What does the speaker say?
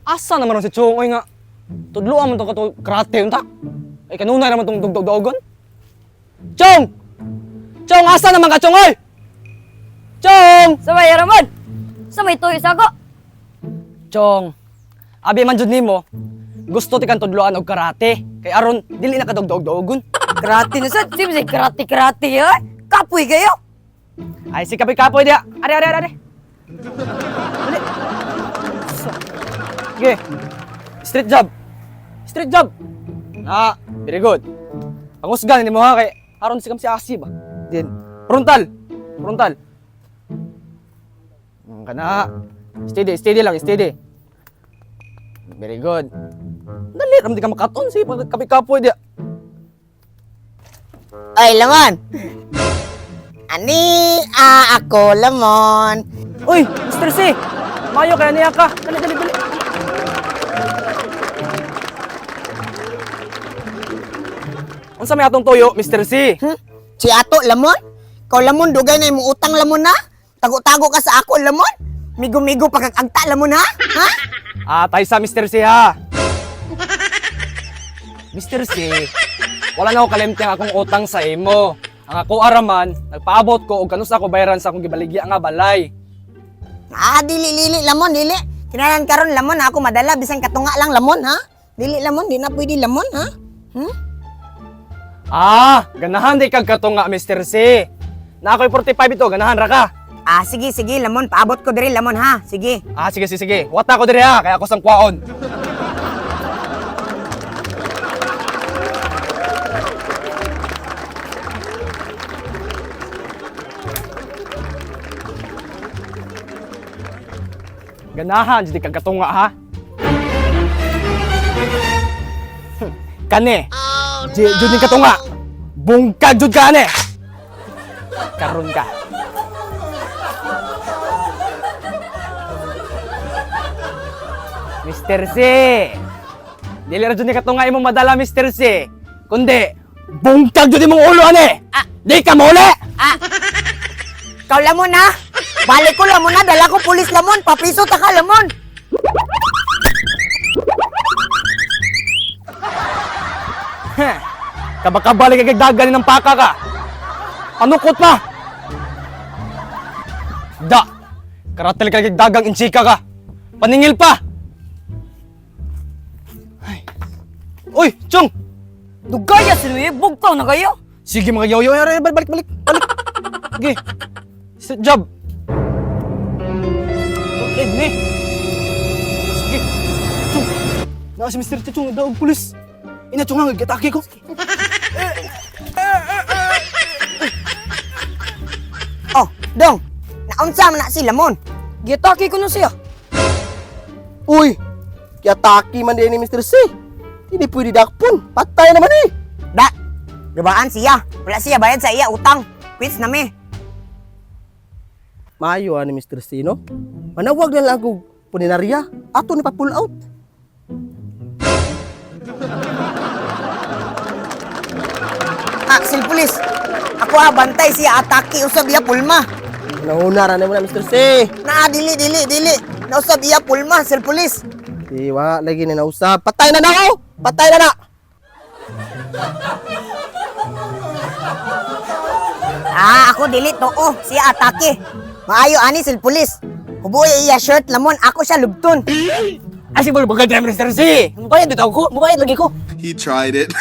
Asa naman si Chong oy nga tudloan man to kato karate unta. Ay kanunay naman tong dugdog-dogon. Chong! Chong, asa naman ka, Chong oy? Chong! Sa may Ramon! Sa may tuyo sa ako! Chong, abi man jud nimo, gusto ti kang tudloan og karate kay aron dili na ka dugdog-dogon. Karate na sad! Sino say karate-karate ha? Kapoy kayo! Ay si kapoy-kapoy diya. Are are are are. Dali. Sige. Street job. Street job. Na, very good. Pangusgan ni mo ha kay aron sikam si Asi ba. Din. Frontal. Frontal. Kana. Steady, steady lang, steady. Very good. Dali, ram di ka makaton si kapoy-kapoy diya. Ay, Lamon! Ani, ah, ako, Lamon. Uy, Mr. C! Mayo kaya niya ka. Dali, dali, dali. Unsa may atong tuyo, Mr. C? Si ato, Lamon? Ikaw, Lamon, dugay na imong utang, Lamon, ha? Tago-tago ka sa ako, Lamon? Migo-migo pagkagta, Lamon, ha? Ha? Ah, tayo sa Mr. C ha. Mr. C, wala na ako kalimti ang akong utang sa imo. Ang ako araman, nagpaabot ko og kanus ako bayaran sa akong gibaligya nga balay. Ah, dili, dili, Lamon, dili. Kinalan karon Lamon, ako madala, bisan katunga lang, Lamon, ha? Dili, Lamon, di na pwede, Lamon, ha? Hmm? Ah, ganahan di kag katunga, Mr. C. Na ako'y 45 ito, ganahan ra ka. Ah, sige, sige, Lamon, paabot ko diri, Lamon, ha? Sige. Ah, sige, sige, sige. Wata ko diri ha, kaya ako sang kwaon. Ganahan, jadi kag katunga ha. Kani. Oh, no. Jud ni katunga. Bungkag jud ka ane. Karon ka. Mr. C. Dili ra jud ni katunga imong madala Mr. C. Kundi bungkag jud imong ulo ane. Ah. Di ka mauli. Ah! Ikaw, Lamon, ha? Balik ko, Lamon, ha? Dala ko pulis, Lamon. Papiso ta ka, Lamon. Heh. Kabakabalik kay dagan ng paka ka. Panukot pa. Da. Karatel ka dagang inchika ka. Paningil pa. Ay. Uy, Chong. Dugaya si Luis, bugtaw na kayo! Sige mga yoyo, ay, balik, balik, balik, balik. Sige. Sit job. Tulid ni. Sige. Chong. Naa si Mr. Chong, daog pulis. Ina Chong, ang gatake ko. Oh, dong. Naunsa man na si Lamon. Giatake ko na siya! Uy! Kiataki man din ni Mr. C. Hindi pwede dakpon. Patay naman eh. Da, gabaan siya. Wala siya bayad sa iya utang. Quits na mi. Maayo ah ni Mr. C, no? Manawag na lang akong puninarya. Ato ni pa-pull out. Ah, sil pulis. Ako ah, bantay siya atake usab iya pulma. Nahuna ra na mo na Mr. C. Na dili dili dili. Nausab iya pulma sil pulis. Di wa lagi ni nausap. Patay na na ako! Patay na na! Ah, ako dili too. Siya atake. Maayo ani sil pulis. Huboy iya shirt lamon ako siya lubton. Ay, siguro bagay Mr. C. Mubayad dito ako. Mubayad lagi ko. He tried it.